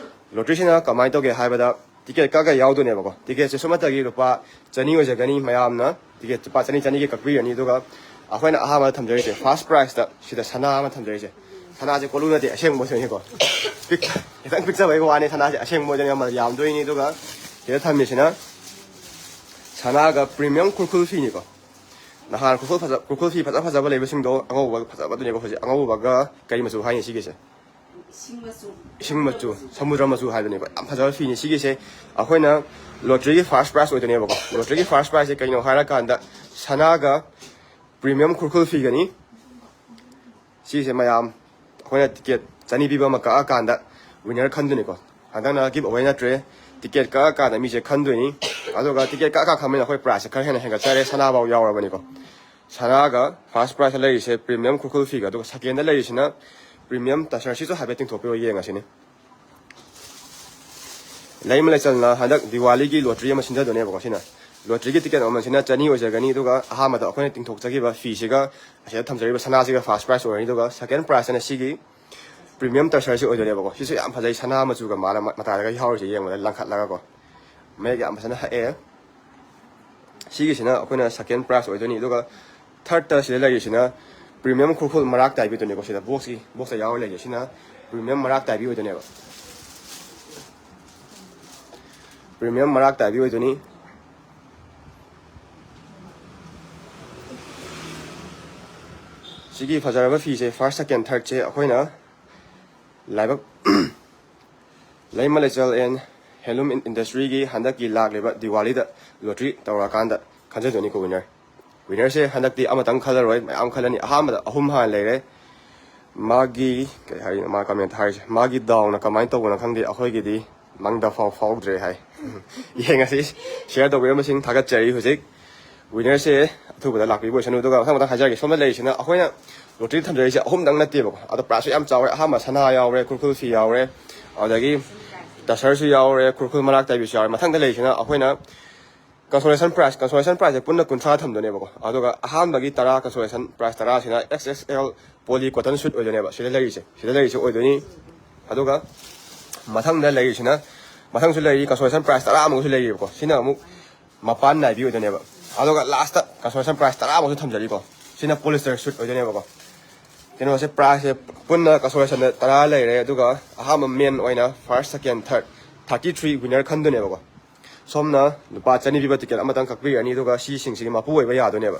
Lottery ꯁꯤꯅ ꯀꯃꯥꯏꯅ ꯇꯧꯒꯦ ꯍꯥꯏꯕꯗ ticket ꯀꯛꯑꯒ ꯌꯥꯎꯗꯣꯏꯅꯦꯕꯀꯣ꯫ Ticket ꯁꯦ ꯁꯨꯞꯅꯇꯒꯤ ꯂꯨꯄꯥ ꯆꯅꯤ ꯑꯣꯏꯖꯒꯅꯤ꯫ ꯃꯌꯥꯝꯅ ticket ꯂꯨꯄꯥ ꯆꯅꯤ, ꯆꯅꯤꯒꯤ ꯀꯛꯄꯤꯔꯅꯤ꯫ ꯑꯗꯨꯒ ꯑꯩꯈꯣꯏꯅ ꯑꯍꯥꯟꯕꯗ ꯊꯝꯖꯔꯤꯁꯦ, first prize ꯇ ꯁꯤꯗ ꯁꯅꯥ ꯑꯃ ꯊꯝꯖꯔꯤꯁꯦ꯫ ꯁꯅꯥꯁꯦ ꯀꯣꯜꯂꯨ ꯅꯠꯇꯦ, ꯑꯁꯦꯡꯕ ꯑꯣꯏꯗꯣꯏꯅꯤꯀꯣ꯫ ꯄꯤꯛ-, ꯈꯤꯇꯪ ꯄꯤꯛꯆꯕꯒꯤ ꯋꯥꯅꯤ, ꯁꯅꯥꯁꯦ ꯑꯁꯦꯡꯕ ꯑꯣꯏꯗꯣꯏꯅꯤ, ꯃꯃꯜ ꯌꯥꯝꯗꯣꯏꯅꯤ꯫ ꯑꯗꯨꯒ ꯁꯤꯗ ꯊꯝꯃꯤꯁꯤꯅ ꯁꯅꯥꯒ premium ꯈꯨꯔꯈꯨꯜ ꯐꯤꯅꯤꯀꯣ꯫ ꯅꯍꯥꯟ ꯈꯨꯔꯈꯨꯜ ꯐꯖ-, ꯈꯨꯔꯈꯨꯜ ꯐꯤ ꯐꯖ ꯐꯖꯕ ꯂꯩꯕꯁꯤꯡꯗꯣ, ꯑꯉꯧꯕ ꯐꯖꯕꯗꯨꯅꯦꯕ꯫ ꯍꯧꯖꯤꯛ ꯑꯉꯧꯕꯒ ꯀꯔꯤ ꯃꯆꯨ ꯍꯥꯏꯅꯤ ꯁꯤꯒꯤꯁꯦ? ꯏꯁꯤꯡ ꯃꯆꯨ, ꯁꯃꯨꯗ꯭ꯔ ꯃꯆꯨ ꯍꯥꯏꯗꯨꯅꯦꯕ꯫ ꯌꯥꯝ ꯐꯖꯕ ꯐꯤꯅꯤ ꯁꯤꯒꯤꯁꯦ꯫ ꯑꯩꯈꯣꯏꯅ lottery ꯒꯤ first prize ꯑꯣꯏꯗꯣꯏꯅꯦꯕꯀꯣ꯫ Lottery ꯒꯤ first prize ꯁꯦ ꯀꯩꯅꯣ ꯍꯥꯏꯔꯀꯥꯟꯗ ꯁꯅꯥꯒ premium ꯈꯨꯔꯈꯨꯜ ꯐꯤꯒꯅꯤ꯫ ꯁꯤꯁꯦ ꯃꯌꯥꯝ ꯑꯩꯈꯣꯏꯅ ticket ꯆꯅꯤ ꯄꯤꯕ ꯑꯃ ꯀꯛꯑꯀꯥꯟꯗ winner ꯈꯟꯗꯣꯏꯅꯤꯀꯣ꯫ ꯍꯟꯗꯛꯅ give away ꯅꯠꯇ꯭ꯔꯦ, ticket ꯀꯛꯑꯀꯥꯟꯗ ꯃꯤꯁꯦ ꯈꯟꯗꯣꯏꯅꯤ꯫ ꯑꯗꯨꯒ ticket ꯀꯛꯑꯀꯥꯟ ꯈꯟꯕꯅꯤꯅ ꯑꯩꯈꯣꯏ prize ꯁꯦ ꯈꯔ ꯍꯦꯟꯅ ꯍꯦꯟꯒꯠꯆꯔꯦ, ꯁꯅꯥꯐꯥꯎ ꯌꯥꯎꯔꯕꯅꯤꯀꯣ꯫ ꯁꯅꯥꯒ first prize ꯂꯩꯔꯤꯁꯦ premium ꯈꯨꯔꯈꯨꯜ ꯐꯤꯒ, ꯑꯗꯨꯒ second ꯂꯩꯔꯤꯁꯤꯅ premium ꯇꯁꯔ꯫ ꯁꯤꯁꯨ ꯍꯥꯏꯐꯦꯠ ꯇꯤꯡꯊꯣꯛꯄꯤꯔꯣ, ꯌꯦꯡꯉꯁꯤꯅꯦ꯫ ꯂꯩꯃ ꯂꯩꯆꯜꯅ ꯍꯟꯗꯛ ꯗꯤꯋꯥꯂꯤꯒꯤ lottery ꯑꯃ ꯁꯤꯟꯖꯗꯣꯏꯅꯦꯕꯀꯣ꯫ ꯁꯤꯅ lottery ꯒꯤ ticket ꯃꯃꯜꯁꯤꯅ ꯆꯅꯤ ꯑꯣꯏꯖꯒꯅꯤ, ꯑꯗꯨꯒ ꯑꯍꯥꯟꯕꯗ ꯑꯩꯈꯣꯏꯅ ꯇꯤꯡꯊꯣꯛꯆꯈꯤꯕ ꯐꯤꯁꯤꯒ ꯑꯁꯤꯗ ꯊꯝꯖꯔꯤꯕ ꯁꯅꯥꯁꯤꯒ first prize ꯑꯣꯏꯔꯅꯤ꯫ ꯑꯗꯨꯒ second prize ꯁꯤꯅ ꯁꯤꯒꯤ ꯄ꯭ꯔꯤꯃꯤꯌꯝ ꯇꯁꯔꯁꯤ ꯑꯣꯏꯗꯣꯏꯅꯦꯕꯀꯣ꯫ ꯁꯤꯁꯨ ꯌꯥꯝ ꯐꯖꯩ, ꯁꯅꯥ ꯃꯆꯨꯒ ꯃꯥꯅ ꯃꯇꯥꯏꯗꯒ ꯌꯥꯎꯔꯤꯁꯦ, ꯌꯦꯡꯕꯗ ꯂꯪꯈꯠꯂꯒꯀꯣ꯫ ꯃꯌꯦꯛ ꯌꯥꯝ ꯐꯖꯅ ꯍꯛꯑꯦ꯫ ꯁꯤꯒꯤꯁꯤꯅ ꯑꯩꯈꯣꯏꯅ ꯁꯦꯀꯦꯟ ꯄ꯭ꯔꯥꯏꯖ ꯑꯣꯏꯗꯣꯏꯅꯤ꯫ ꯑꯗꯨꯒ ꯊꯥꯔꯠꯇ ꯁꯤꯗ ꯂꯩꯔꯤꯁꯤꯅ ꯄ꯭ꯔꯤꯃꯤꯌꯝ ꯈꯨꯔꯈꯨꯜ ꯃꯔꯥꯛ ꯇꯥꯏꯕꯤꯗꯨꯅꯤꯀꯣ꯫ ꯁꯤꯗ ꯕꯣꯛꯁꯀꯤ, ꯕꯣꯛꯁꯇ ꯌꯥꯎꯔ ꯂꯩꯔꯤꯁꯦ, ꯁꯤꯅ ꯄ꯭ꯔꯤꯃꯤꯌꯝ ꯃꯔꯥꯛ ꯇꯥꯏꯕꯤ ꯑꯣꯏꯗꯣꯏꯅꯦꯕ꯫ ꯄ꯭ꯔꯤꯃꯤꯌꯝ ꯃꯔꯥꯛ ꯇꯥꯏꯕꯤ ꯑꯣꯏꯗꯣꯏꯅꯤ꯫ ꯁꯤꯒꯤ ꯐꯖꯔꯕ ꯐꯤꯁꯦ, ꯐꯥꯔꯁ, ꯁꯦꯀꯦꯟ, ꯊꯥꯔꯠꯁꯦ ꯑꯩꯈꯣꯏꯅ ꯂꯥꯏꯕꯛ, ꯂꯩꯃ ꯂꯩꯆꯦꯜ ꯑꯦꯟ ꯍꯦꯟꯂꯨꯝ ꯏꯟꯗꯁꯇ꯭ꯔꯤꯒꯤ ꯍꯟꯗꯛꯀꯤ ꯂꯥꯛꯂꯤꯕ ꯗꯤꯋꯥꯂꯤꯗ ꯂꯣꯇ꯭ꯔꯤ ꯇꯧꯔꯀꯥꯟꯗ ꯈꯟꯖꯗꯣꯏꯅꯤꯀꯣ ꯋꯤꯅꯔ꯫ ꯋꯤꯅꯔꯁꯦ ꯍꯟꯗꯛꯇꯤ ꯑꯃꯇꯪ ꯈꯜꯂꯔꯣꯏ, ꯃꯌꯥꯝ ꯈꯜꯂꯅꯤ꯫ ꯑꯍꯥꯟꯕꯗ ꯑꯍꯨꯝ ꯍꯥꯟꯅ ꯂꯩꯔꯦ꯫ ꯃꯥꯒꯤ, ꯀꯩ ꯍꯥꯏꯅꯣ ꯃꯥ ꯀꯃꯦꯟꯇ ꯍꯥꯏꯔꯤꯁꯦ, ꯃꯥꯒꯤ ꯗꯥꯎꯅ ꯀꯃꯥꯏꯅ ꯇꯧꯕꯅꯣ ꯈꯪꯗꯦ, ꯑꯩꯈꯣꯏꯒꯤꯗꯤ ꯃꯪꯗ ꯐꯥꯎ ꯐꯥꯎꯗ꯭ꯔꯦ ꯍꯥꯏ꯫ ꯌꯦꯡꯉꯁꯤ, ꯁꯤꯌꯔ ꯇꯧꯕꯤꯔꯝꯕꯁꯤꯡ ꯊꯥꯒꯠꯆꯔꯤ꯫ ꯍꯧꯖꯤꯛ ꯋꯤꯅꯔꯁꯦ ꯑꯊꯨꯕꯗ ꯂꯥꯛꯄꯤꯕ ꯑꯣꯏꯁꯅꯨ꯫ ꯑꯗꯨꯒ ꯃꯊꯪ ꯃꯊꯪ ꯍꯥꯏꯖꯔꯒꯦ꯫ ꯁꯣꯝꯗ ꯂꯩꯔꯤꯁꯤꯅ ꯑꯩꯈꯣꯏꯅ ꯂꯣꯇ꯭ꯔꯤ ꯊꯝꯖꯔꯤꯁꯦ ꯑꯍꯨꯝꯗꯪ ꯅꯠꯇꯦꯕꯀꯣ, ꯑꯗꯣ ꯄ꯭ꯔꯥꯏꯁꯁꯨ ꯌꯥꯝ ꯆꯥꯎꯔꯦ꯫ ꯑꯍꯥꯟꯕ ꯁꯅꯥ ꯌꯥꯎꯔꯦ, ꯈꯨꯔꯈꯨꯜ ꯐꯤ ꯌꯥꯎꯔꯦ, ꯑꯗꯒꯤ ꯇꯁꯔꯁꯨ ꯌꯥꯎꯔꯦ, ꯈꯨꯔꯈꯨꯜ ꯃꯔꯥꯛ ꯇꯥꯏꯕꯤꯁꯨ ꯌꯥꯎꯔꯦ꯫ ꯃꯊꯪꯗ ꯂꯩꯔꯤꯁꯤꯅ ꯑꯩꯈꯣꯏꯅ ꯀꯟꯁꯣꯂꯦꯁꯟ ꯄ꯭ꯔꯥꯏꯁ, ꯀꯟꯁꯣꯂꯦꯁꯟ ꯄ꯭ꯔꯥꯏꯁꯁꯦ ꯄꯨꯟꯅ ꯀꯨꯟꯊ꯭ꯔꯥ ꯊꯝꯗꯣꯏꯅꯦꯕꯀꯣ꯫ ꯑꯗꯨꯒ ꯑꯍꯥꯟꯕꯒꯤ ꯇꯔꯥ, ꯀꯟꯁꯣꯂꯦꯁꯟ ꯄ꯭ꯔꯥꯏꯁ ꯇꯔꯥꯁꯤꯅ X X L poly cotton suit ꯑꯣꯏꯗꯣꯏꯅꯦꯕ꯫ ꯁꯤꯗ ꯂꯩꯔꯤꯁꯦ, ꯁꯤꯗ ꯂꯩꯔꯤꯁꯦ ꯑꯣꯏꯗꯣꯏꯅꯤ꯫ ꯑꯗꯨꯒ ꯃꯊꯪꯗ ꯂꯩꯔꯤꯁꯤꯅ, ꯃꯊꯪꯁꯨ ꯂꯩꯔꯤ, ꯀꯟꯁꯣꯂꯦꯁꯟ ꯄ꯭ꯔꯥꯏꯁ ꯇꯔꯥꯃꯨꯛꯁꯨ ꯂꯩꯔꯤꯕꯀꯣ꯫ ꯁꯤꯅ ꯑꯃꯨꯛ ꯃꯄꯥꯟ ꯅꯥꯏꯕꯤ ꯑꯣꯏꯗꯣꯏꯅꯦꯕ꯫ ꯑꯗꯨꯒ ꯂꯥꯁꯇ ꯀꯟꯁꯣꯂꯦꯁꯟ ꯄ꯭ꯔꯥꯏꯁ ꯇꯔꯥꯃꯨꯛꯁꯨ ꯊꯝꯖꯔꯤꯀꯣ꯫ ꯁꯤꯅ ꯄꯣꯂꯤꯁꯇꯔ ꯁꯨꯠ ꯑꯣꯏꯗꯣꯏꯅꯦꯕꯀꯣ꯫ ꯀꯩꯅꯣꯁꯦ, ꯄ꯭ꯔꯥꯏꯁꯁꯦ ꯄꯨꯟꯅ ꯀꯟꯁꯣꯂꯦꯁꯟꯗ ꯇꯔꯥ ꯂꯩꯔꯦ꯫ ꯑꯗꯨꯒ ꯑꯍꯥꯟꯕ ꯃꯦꯟ ꯑꯣꯏꯅ ꯐꯥꯔꯁ, ꯁꯦꯀꯦꯟ, ꯊꯥꯔꯠ, ꯊꯥꯔꯇꯤ ꯊ꯭ꯔꯤ ꯋꯤꯅꯔ ꯈꯟꯗꯣꯏꯅꯦꯕꯀꯣ꯫ ꯁꯣꯝꯅ ꯂꯨꯄꯥ ꯆꯅꯤ ꯄꯤꯕ ꯇꯤꯀꯦꯠ ꯑꯃꯇꯪ ꯀꯛꯄꯤꯔꯅꯤ, ꯑꯗꯨꯒ ꯁꯤꯁꯤꯡꯁꯤꯒꯤ ꯃꯄꯨ ꯑꯣꯏꯕ ꯌꯥꯗꯣꯏꯅꯦꯕ꯫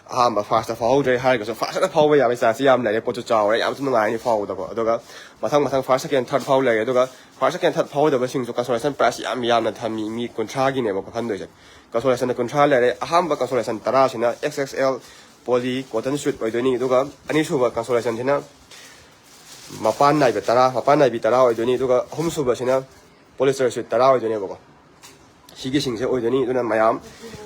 ꯑꯍꯥꯟꯕ ꯐꯥꯔꯁꯇ ꯐꯥꯎꯍꯧꯗ꯭ꯔꯦ ꯍꯥꯏꯔꯒꯁꯨ, ꯐꯥꯔꯁꯇ ꯐꯥꯎꯕ ꯌꯥꯕꯒꯤ ꯆꯥꯟꯁꯁꯤ ꯌꯥꯝ ꯂꯩꯔꯦ, ꯄꯣꯠꯁꯨ ꯆꯥꯎꯔꯦ, ꯌꯥꯝꯁꯨ ꯅꯨꯡꯉꯥꯏꯔꯅꯤ ꯐꯥꯎꯕꯗꯀꯣ꯫ ꯑꯗꯨꯒ ꯃꯊꯪ ꯃꯊꯪ ꯐꯥꯔꯁ, ꯁꯦꯀꯦꯟ, ꯊꯥꯔꯠ ꯐꯥꯎ ꯂꯩꯔꯦ꯫ ꯑꯗꯨꯒ ꯐꯥꯔꯁ, ꯁꯦꯀꯦꯟ, ꯊꯥꯔꯠ ꯐꯥꯎꯍꯧꯗꯕꯁꯤꯡꯁꯨ ꯀꯟꯁꯣꯂꯦꯁꯟ ꯄ꯭ꯔꯥꯏꯁ ꯌꯥꯝ ꯌꯥꯝꯅ ꯊꯝꯃꯤ, ꯃꯤ ꯀꯨꯟꯊ꯭ꯔꯥꯒꯤꯅꯦꯕꯀꯣ ꯈꯟꯗꯣꯏꯁꯦ꯫ ꯀꯟꯁꯣꯂꯦꯁꯟꯗ ꯀꯨꯟꯊ꯭ꯔꯥ ꯂꯩꯔꯦ꯫ ꯑꯍꯥꯟꯕ ꯀꯟꯁꯣꯂꯦꯁꯟ ꯇꯔꯥꯁꯤꯅ X X L poly cotton suit ꯑꯣꯏꯗꯣꯏꯅꯤ꯫ ꯑꯗꯨꯒ ꯑꯅꯤꯁꯨꯕ ꯀꯟꯁꯣꯂꯦꯁꯟꯁꯤꯅ ꯃꯄꯥꯟ ꯅꯥꯏꯕ ꯇꯔꯥ, ꯃꯄꯥꯟ ꯅꯥꯏꯕꯤ ꯇꯔꯥ ꯑꯣꯏꯗꯣꯏꯅꯤ꯫ ꯑꯗꯨꯒ ꯑꯍꯨꯝꯁꯨꯕꯁꯤꯅ ꯄꯣꯂꯤꯁꯇꯔ ꯁꯨꯠ ꯇꯔꯥ ꯑꯣꯏꯗꯣꯏꯅꯦꯕꯀꯣ꯫ ꯁꯤꯒꯤꯁꯤꯡꯁꯦ ꯑꯣꯏꯗꯣꯏꯅꯤ꯫ ꯑꯗꯨꯅ ꯃꯌꯥꯝ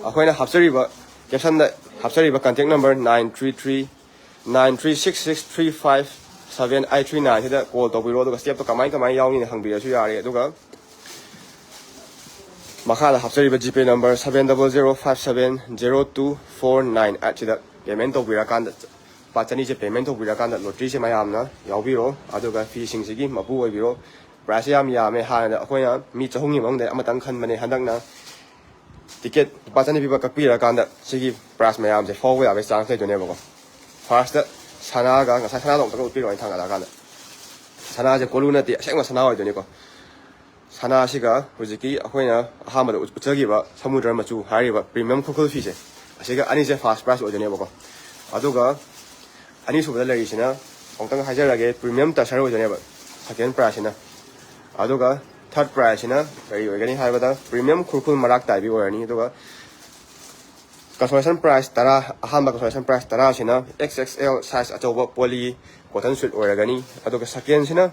ꯑꯩꯈꯣꯏꯅ ꯍꯥꯞꯆꯔꯤꯕ, ꯀꯦꯞꯁꯟꯗ ꯍꯥꯞꯆꯔꯤꯕ contact number nine three three nine three six six three five seven eight three nine ꯁꯤꯗ ꯀꯣꯜ ꯇꯧꯕꯤꯔꯣ꯫ ꯑꯗꯨꯒ ꯁ꯭ꯇꯦꯞꯇꯣ ꯀꯃꯥꯏ ꯀꯃꯥꯏꯅ ꯌꯥꯎꯅꯤꯅ ꯍꯪꯕꯤꯔꯁꯨ ꯌꯥꯔꯦ꯫ ꯑꯗꯨꯒ ꯃꯈꯥꯗ ꯍꯥꯞꯆꯔꯤꯕ ꯖꯤꯄꯦ number seven double zero five seven zero two four nine eight ꯁꯤꯗ ꯄꯦꯃꯦꯟ ꯇꯧꯕꯤꯔꯀꯥꯟꯗ ꯂꯨꯄꯥ ꯆꯅꯤꯁꯦ ꯄꯦꯃꯦꯟ ꯇꯧꯕꯤꯔꯀꯥꯟꯗ ꯂꯣꯇ꯭ꯔꯤꯁꯦ ꯃꯌꯥꯝꯅ ꯌꯥꯎꯕꯤꯔꯣ꯫ ꯑꯗꯨꯒ ꯐꯤꯁꯤꯡꯁꯤꯒꯤ ꯃꯄꯨ ꯑꯣꯏꯕꯤꯔꯣ꯫ ꯄ꯭ꯔꯥꯏꯁꯁꯦ ꯌꯥꯝ ꯌꯥꯝꯃꯦ꯫ ꯍꯥꯟꯅ ꯑꯩꯈꯣꯏꯅ ꯃꯤ ꯆꯍꯨꯝꯒꯤ ꯃꯅꯨꯡꯗ ꯑꯃꯇꯪ ꯈꯟꯕꯅꯦ꯫ ꯍꯟꯗꯛꯅ ꯇꯤꯀꯦꯠ ꯂꯨꯄꯥ ꯆꯅꯤ ꯄꯤꯕ ꯀꯛꯄꯤꯔꯀꯥꯟꯗ ꯁꯤꯒꯤ ꯄ꯭ꯔꯥꯏꯁ ꯃꯌꯥꯝꯁꯦ ꯐꯥꯎꯕ ꯌꯥꯕꯒꯤ ꯆꯥꯟꯁ ꯂꯩꯗꯣꯏꯅꯦꯕꯀꯣ꯫ ꯐꯥꯔꯁꯇ ꯁꯅꯥꯒ, ꯉꯁꯥꯏ ꯁꯅꯥꯗꯣ ꯑꯃꯨꯛꯇꯪ ꯎꯠꯄꯤꯔꯣ ꯑꯩꯅ ꯊꯥꯡꯒꯠꯂꯛꯑꯀꯥꯟꯗ꯫ ꯁꯅꯥꯁꯦ ꯀꯣꯂꯨ ꯅꯠꯇꯦ, ꯑꯁꯦꯡꯕ ꯁꯅꯥ ꯑꯣꯏꯗꯣꯏꯅꯤꯀꯣ꯫ ꯁꯅꯥꯁꯤꯒ ꯍꯧꯖꯤꯛꯀꯤ ꯑꯩꯈꯣꯏꯅ ꯑꯍꯥꯟꯕꯗ ꯎꯠ-, ꯎꯠꯆꯈꯤꯕ ꯁꯃꯨꯗ꯭ꯔ ꯃꯆꯨ ꯍꯥꯏꯔꯤꯕ ꯄ꯭ꯔꯤꯃꯤꯌꯝ ꯈꯨꯔꯈꯨꯜ ꯐꯤꯁꯦ, ꯑꯁꯤꯒ ꯑꯅꯤꯁꯦ ꯐꯥꯔꯁ ꯄ꯭ꯔꯥꯏꯁ ꯑꯣꯏꯗꯣꯏꯅꯦꯕꯀꯣ꯫ ꯑꯗꯨꯒ ꯑꯅꯤꯁꯨꯕꯗ ꯂꯩꯔꯤꯁꯤꯅ ꯑꯃꯨꯛꯇꯪ ꯍꯥꯏꯖꯔꯒꯦ, ꯄ꯭ꯔꯤꯃꯤꯌꯝ ꯇꯁꯔ ꯑꯣꯏꯗꯣꯏꯅꯦꯕ ꯁꯦꯀꯦꯟ ꯄ꯭ꯔꯥꯏꯁꯁꯤꯅ꯫ ꯑꯗꯨꯒ ꯊꯥꯔꯠ ꯄ꯭ꯔꯥꯏꯁꯁꯤꯅ ꯀꯔꯤ ꯑꯣꯏꯒꯅꯤ ꯍꯥꯏꯕꯗ ꯄ꯭ꯔꯤꯃꯤꯌꯝ ꯈꯨꯔꯈꯨꯜ ꯃꯔꯥꯛ ꯇꯥꯏꯕꯤ ꯑꯣꯏꯔꯅꯤ꯫ ꯑꯗꯨꯒ ꯀꯟꯁꯣꯂꯦꯁꯟ ꯄ꯭ꯔꯥꯏꯁ ꯇꯔꯥ, ꯑꯍꯥꯟꯕ ꯀꯟꯁꯣꯂꯦꯁꯟ ꯄ꯭ꯔꯥꯏꯁ ꯇꯔꯥꯁꯤꯅ ꯑꯦꯛꯁ ꯑꯦꯛꯁ ꯑꯦꯜ ꯁꯥꯏꯖ ꯑꯆꯧꯕ ꯄꯣꯂꯤ ꯀꯣꯇꯟ ꯁꯨꯠ ꯑꯣꯏꯔꯒꯅꯤ꯫ ꯑꯗꯨꯒ ꯁꯦꯀꯦꯟꯁꯤꯅ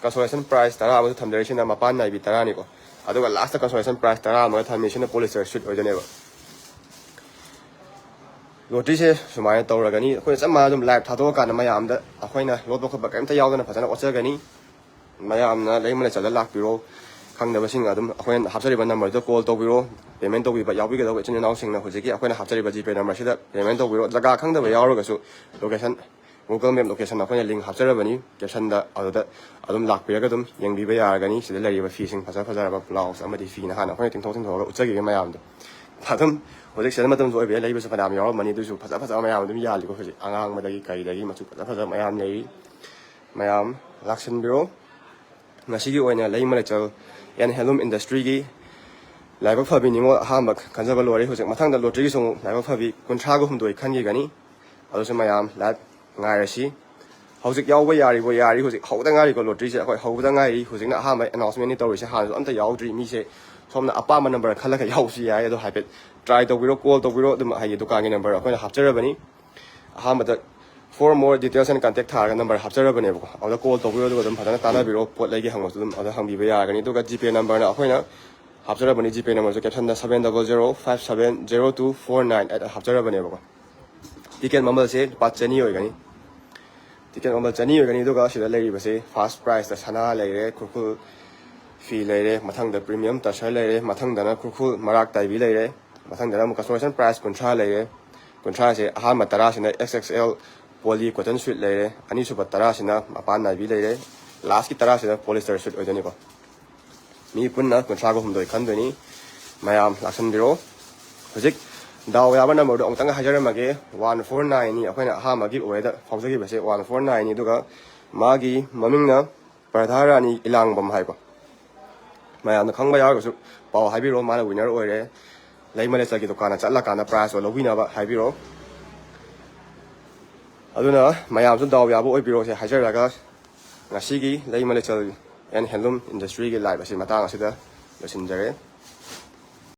ꯀꯟꯁꯣꯂꯦꯁꯟ ꯄ꯭ꯔꯥꯏꯁ ꯇꯔꯥ ꯑꯃꯁꯨ ꯊꯝꯖꯔꯤꯁꯤꯅ ꯃꯄꯥꯟ ꯅꯥꯏꯕꯤ ꯇꯔꯥꯅꯤꯀꯣ꯫ ꯑꯗꯨꯒ ꯂꯥꯁꯇ ꯀꯟꯁꯣꯂꯦꯁꯟ ꯄ꯭ꯔꯥꯏꯁ ꯇꯔꯥ ꯑꯃꯒ ꯊꯝꯃꯤꯁꯤꯅ ꯄꯣꯂꯤꯁꯇꯔ ꯁꯨꯠ ꯑꯣꯏꯗꯣꯏꯅꯦꯕ꯫ ꯂꯣꯇ꯭ꯔꯤꯁꯦ ꯁꯨꯃꯥꯏꯅ ꯇꯧꯔꯒꯅꯤ꯫ ꯑꯩꯈꯣꯏꯅ ꯆꯞ ꯃꯥꯟꯅ ꯑꯗꯨꯝ ꯂꯥꯏꯚ ꯊꯥꯗꯣꯛꯑꯀꯥꯟꯗ ꯃꯌꯥꯝꯗ ꯑꯩꯈꯣꯏꯅ ꯂꯣꯠꯄ ꯈꯣꯠꯄ ꯀꯔꯤꯝꯇ ꯌꯥꯎꯗꯅ ꯐꯖꯅ ꯑꯣꯠꯆꯒꯅꯤ꯫ ꯃꯌꯥꯝꯅ ꯂꯩꯃ ꯂꯩꯆꯠꯇ ꯂꯥꯛꯄꯤꯔꯣ꯫ ꯈꯪꯗꯕꯁꯤꯡ ꯑꯗꯨꯝ ꯑꯩꯈꯣꯏꯅ ꯍꯥꯞꯆꯔꯤꯕ ꯅꯝꯕꯔꯗꯨꯗ ꯀꯣꯜ ꯇꯧꯕꯤꯔꯣ꯫ ꯄꯦꯃꯦꯟ ꯇꯧꯕꯤꯕ ꯌꯥꯎꯕꯤꯒꯗꯧꯕ ꯏꯆꯤꯟ ꯏꯅꯥꯎꯁꯤꯡꯅ ꯍꯧꯖꯤꯛꯀꯤ ꯑꯩꯈꯣꯏꯅ ꯍꯥꯞꯆꯔꯤꯕ ꯖꯤꯄꯦ ꯅꯝꯕꯔꯁꯤꯗ ꯄꯦꯃꯦꯟ ꯇꯧꯕꯤꯔꯣ꯫ ꯖꯒꯥ ꯈꯪꯗꯕ ꯌꯥꯎꯔꯒꯁꯨ ꯂꯣꯀꯦꯁꯟ, ꯒꯨꯒꯜ ꯃꯦꯞ ꯂꯣꯀꯦꯁꯟ ꯑꯩꯈꯣꯏꯅ ꯂꯤꯡ ꯍꯥꯞꯆꯔꯕꯅꯤ ꯀꯦꯞꯁꯟꯗ, ꯑꯗꯨꯗ ꯑꯗꯨꯝ ꯂꯥꯛꯄꯤꯔꯒ ꯑꯗꯨꯝ ꯌꯦꯡꯕꯤꯕ ꯌꯥꯔꯒꯅꯤ꯫ ꯁꯤꯗ ꯂꯩꯔꯤꯕ ꯐꯤꯁꯤꯡ ꯐꯖ ꯐꯖꯔꯕ, ꯕ꯭ꯂꯥꯎꯁ ꯑꯃꯗꯤ ꯐꯤ ꯅꯍꯥꯟ ꯑꯩꯈꯣꯏꯅ ꯇꯤꯡꯊꯣꯛ ꯇꯤꯡꯊꯣꯛꯑꯒ ꯎꯠꯆꯈꯤꯕ ꯃꯌꯥꯝꯗꯣ꯫ ꯑꯗꯨꯝ ꯍꯧꯖꯤꯛ ꯁꯤꯖꯟ ꯃꯇꯝꯁꯨ ꯑꯣꯏꯕꯅꯤꯅ ꯂꯩꯕꯁꯨ ꯐꯅꯌꯥꯝ ꯌꯥꯎꯔꯝꯃꯅꯤ꯫ ꯑꯗꯨꯁꯨ ꯐꯖ ꯐꯖꯕ ꯃꯌꯥꯝ ꯑꯗꯨꯝ ꯌꯥꯜꯂꯤꯀꯣ꯫ ꯍꯧꯖꯤꯛ ꯑꯉꯥꯡꯕꯗꯒꯤ ꯀꯩꯗꯒꯤ ꯃꯆꯨ ꯐꯖ ꯐꯖꯕ ꯃꯌꯥꯝ ꯂꯩꯔꯤ꯫ ꯃꯌꯥꯝ ꯂꯥꯛꯁꯤꯟꯕꯤꯔꯣ꯫ ꯉꯁꯤꯒꯤ ꯑꯣꯏꯅ ꯂꯩꯃ ꯂꯩꯆꯠ ꯑꯦꯟ ꯍꯦꯟꯂꯨꯝ ꯏꯟꯗꯁꯇ꯭ꯔꯤꯒꯤ ꯂꯥꯏꯕꯛ ꯐꯕꯤ ꯅꯤꯉꯣꯜ ꯑꯍꯥꯟꯕ ꯈꯟꯖꯕ ꯂꯣꯏꯔꯦ꯫ ꯍꯧꯖꯤꯛ ꯃꯊꯪꯗ ꯂꯣꯇ꯭ꯔꯤꯒꯤꯁꯨ ꯑꯃꯨꯛ ꯂꯥꯏꯕꯛ ꯐꯕꯤ ꯀꯨꯟꯊ꯭ꯔꯥꯒ ꯍꯨꯝꯗꯣꯏ ꯈꯟꯈꯤꯒꯅꯤ꯫ ꯑꯗꯨꯁꯨ ꯃꯌꯥꯝ ꯂꯥꯏꯚ ꯉꯥꯏꯔꯁꯤ꯫ ꯍꯧꯖꯤꯛ ꯌꯥꯎꯕ ꯌꯥꯔꯤꯕꯣ? ꯌꯥꯔꯤ꯫ ꯍꯧꯖꯤꯛ ꯍꯧꯕꯗ ꯉꯥꯏꯔꯤꯀꯣ ꯂꯣꯇ꯭ꯔꯤꯁꯦ, ꯑꯩꯈꯣꯏ ꯍꯧꯕꯗ ꯉꯥꯏꯔꯤ꯫ ꯍꯧꯖꯤꯛꯅ ꯑꯍꯥꯟꯕ ꯑꯦꯅꯥꯎꯟꯁꯃꯦꯟꯅꯤ ꯇꯧꯔꯤꯁꯦ꯫ ꯍꯥꯟꯅꯁꯨ ꯑꯝꯇ ꯌꯥꯎꯗ꯭ꯔꯤ꯫ ꯃꯤꯁꯦ ꯁꯣꯝꯅ ꯑꯄꯥꯝꯕ ꯅꯝꯕꯔ ꯈꯜꯂꯒ ꯌꯥꯎꯕꯁꯨ ꯌꯥꯏ꯫ ꯑꯗꯣ ꯍꯥꯏꯐꯦꯠ ꯇ꯭ꯔꯥꯏ ꯇꯧꯕꯤꯔꯣ, ꯀꯣꯜ ꯇꯧꯕꯤꯔꯣ꯫ ꯑꯗꯨꯝ ꯍꯥꯏꯗꯤ ꯗꯨꯀꯥꯟꯒꯤ ꯅꯝꯕꯔ ꯑꯩꯈꯣꯏꯅ ꯍꯥꯞꯆꯔꯕꯅꯤ꯫ ꯑꯍꯥꯟꯕꯗ for more details and contact ꯊꯥꯔꯒ ꯅꯝꯕꯔ ꯍꯥꯞꯆꯔꯕꯅꯦꯕꯀꯣ꯫ ꯑꯗꯨꯗ ꯀꯣꯜ ꯇꯧꯕꯤꯔꯣ, ꯑꯗꯨꯒ ꯑꯗꯨꯝ ꯐꯖꯅ ꯇꯥꯟꯅꯕꯤꯔꯣ꯫ ꯄꯣꯠ ꯂꯩꯒꯦ ꯍꯪꯕꯁꯨ ꯑꯗꯨꯝ ꯑꯗꯨꯗ ꯍꯪꯕꯤꯕ ꯌꯥꯔꯒꯅꯤ꯫ ꯑꯗꯨꯒ ꯖꯤꯄꯦ ꯅꯝꯕꯔꯅ ꯑꯩꯈꯣꯏꯅ ꯍꯥꯞꯆꯔꯕꯅꯤ꯫ ꯖꯤꯄꯦ ꯅꯝꯕꯔꯁꯨ ꯀꯦꯞꯁꯟꯗ seven double zero five seven zero two four nine eight ꯍꯥꯞꯆꯔꯕꯅꯦꯕꯀꯣ꯫ ꯇꯤꯀꯦꯠ ꯃꯃꯜꯁꯦ ꯂꯨꯄꯥ ꯆꯅꯤ ꯑꯣꯏꯒꯅꯤ꯫ ꯇꯤꯀꯦꯠ ꯃꯃꯜ ꯆꯅꯤ ꯑꯣꯏꯒꯅꯤ꯫ ꯑꯗꯨꯒ ꯁꯤꯗ ꯂꯩꯔꯤꯕꯁꯦ ꯐꯥꯔꯁ ꯄ꯭ꯔꯥꯏꯖꯇ ꯁꯅꯥ ꯂꯩꯔꯦ, ꯈꯨꯔꯈꯨꯜ ꯐꯤ ꯂꯩꯔꯦ, ꯃꯊꯪꯗ ꯄ꯭ꯔꯤꯃꯤꯌꯝ ꯇꯁꯔ ꯂꯩꯔꯦ, ꯃꯊꯪꯗꯅ ꯈꯨꯔꯈꯨꯜ ꯃꯔꯥꯛ ꯇꯥꯏꯕꯤ ꯂꯩꯔꯦ, ꯃꯊꯪꯗꯅ ꯑꯃꯨꯛ ꯀꯟꯁꯣꯂꯦꯁꯟ ꯄ꯭ꯔꯥꯏꯖ ꯀꯨꯟꯊ꯭ꯔꯥ ꯂꯩꯔꯦ꯫ ꯀꯨꯟꯊ꯭ꯔꯥꯁꯦ ꯑꯍꯥꯟꯕ ꯇꯔꯥꯁꯤꯅ X X L Poly cotton suit ꯂꯩꯔꯦ, ꯑꯅꯤꯁꯨꯕ ꯇꯔꯥꯁꯤꯅ ꯃꯄꯥꯟ ꯅꯥꯏꯕꯤ ꯂꯩꯔꯦ, ꯂꯥꯁꯀꯤ ꯇꯔꯥꯁꯤꯅ polyester suit ꯑꯣꯏꯗꯣꯏꯅꯤꯀꯣ꯫ ꯃꯤ ꯄꯨꯟꯅ ꯀꯨꯟꯊ꯭ꯔꯥꯒ ꯍꯨꯝꯗꯣꯏ ꯈꯟꯗꯣꯏꯅꯤ꯫ ꯃꯌꯥꯝ ꯂꯥꯛꯁꯟꯕꯤꯔꯣ꯫ ꯍꯧꯖꯤꯛ ꯗꯥꯎ ꯌꯥꯕ ꯅꯝꯕꯔꯗꯣ ꯑꯃꯨꯛꯇꯪꯒ ꯍꯥꯏꯖꯔꯝꯃꯒꯦ, ꯋꯥꯟ ꯐꯣꯔ ꯅꯥꯏꯟꯅꯤ꯫ ꯑꯩꯈꯣꯏꯅ ꯑꯍꯥꯟꯕꯒꯤ ꯑꯣꯏꯗ ꯐꯥꯎꯖꯈꯤꯕꯁꯦ ꯋꯥꯟ ꯐꯣꯔ ꯅꯥꯏꯟꯅꯤ꯫ ꯑꯗꯨꯒ ꯃꯥꯒꯤ ꯃꯃꯤꯡꯅ ꯄ꯭ꯔꯙꯥ ꯔꯥꯅꯤ ꯏꯂꯥꯡꯕꯝ ꯍꯥꯏꯕ꯫ ꯃꯌꯥꯝꯅ ꯈꯪꯕ ꯌꯥꯎꯔꯒꯁꯨ ꯄꯥꯎ ꯍꯥꯏꯕꯤꯔꯣ, ꯃꯥꯅ winner ꯑꯣꯏꯔꯦ꯫ ꯂꯩꯃ ꯂꯩꯆꯜꯒꯤ ꯗꯨꯀꯥꯟꯗ ꯆꯠꯂꯀꯥꯟꯗ prizeꯇꯣ ꯂꯧꯕꯤꯅꯕ ꯍꯥꯏꯕꯤꯔꯣ꯫ ꯑꯗꯨꯅ ꯃꯌꯥꯝꯁꯨ ꯗꯥꯎ ꯌꯥꯕ ꯑꯣꯏꯕꯤꯔꯣꯁꯦ ꯍꯥꯏꯖꯔꯒ, ꯉꯁꯤꯒꯤ ꯂꯩꯃ ꯂꯩꯆꯜ and handloom industryꯒꯤ live ꯑꯁꯤ ꯃꯇꯥꯡ ꯑꯁꯤꯗ ꯂꯣꯏꯁꯤꯟꯖꯔꯦ꯫